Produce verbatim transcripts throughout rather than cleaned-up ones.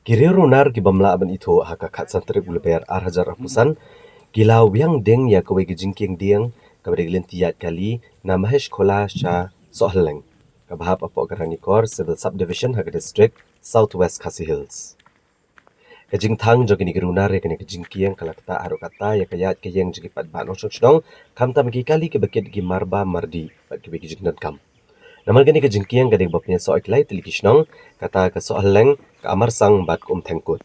Ki riew runar ki bym lah ban ithuh ha ka khatsan tarik u Lber ar hajar arphew san ki la wiang ding ïa kawei ka jingkieng dieng kaba dei ka lynti ïaid kali na Mahesh Khola sha Sohhyrlleng, kaba hap hapoh ka Ranikor Civil Subdivision ha ka district South West Khasi Hills. Ka jingthang jong kine ki runar ïa kane ka jingkieng ka la ktah haduh katta ïa ka ïaid ka ïeng jong ki paidbah nongshong shnong, khamtam ki kali kiba kit ki marba mardi bad kiwei ki jingdonkam. Namar kane ka jingkieng ka dei ba pynïasoh ïa ki lai tylli ki shnong, kata ka Sohhyrlleng, ka Amarsang bad ka Umthengkut.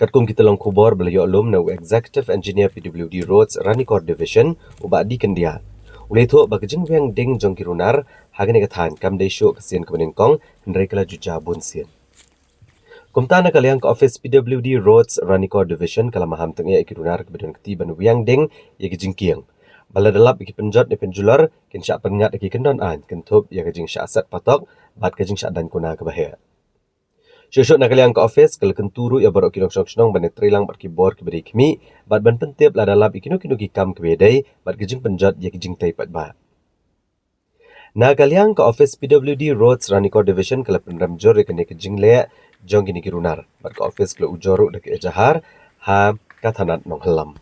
Katkum ki tyllong khubor ba la ïoh lum na u Executive Engineer P W D Roads Ranikor Division, u Bah D Kyndiah, u la ïathuh ba ka jingwiang ding jong ki runar ha kane ka thaiñ kam dei shuh ka sien kaba nyngkong, hynrei ka la ju jia bun sien. Kumta, na ka liang ka office P W D Roads Ranikor Division ka la maham tyngeh ïa ki runar kiba don kti ban wiang ding ïa ki jingkieng, ba lada lap ïa ki pynjot ne pynjulor, kin shah pynngat ïa ki kyndon aiñ, kynthup ïa ka jingshah set patok bad ka jingshah daiñ kuna kaba heh. Shuh shuh, na ka liang ka office ka la kyntu ruh ïa baroh ki nongshong shnong ban ïatreilang bad ki bor kiba dei khmih bad ban pyntip lada lap ïa kino kino ki kam kiba ïadei bad ka jingpynjot ïa ki jingtei paidbah. Na ka liang ka office P W D Roads Ranikor Division ka la pynrem jur ïa kane ka jingleh jong kine ki runar, bad ka office ka la ujor ruh da ka ejahar ha ka thanat Nonghyllem.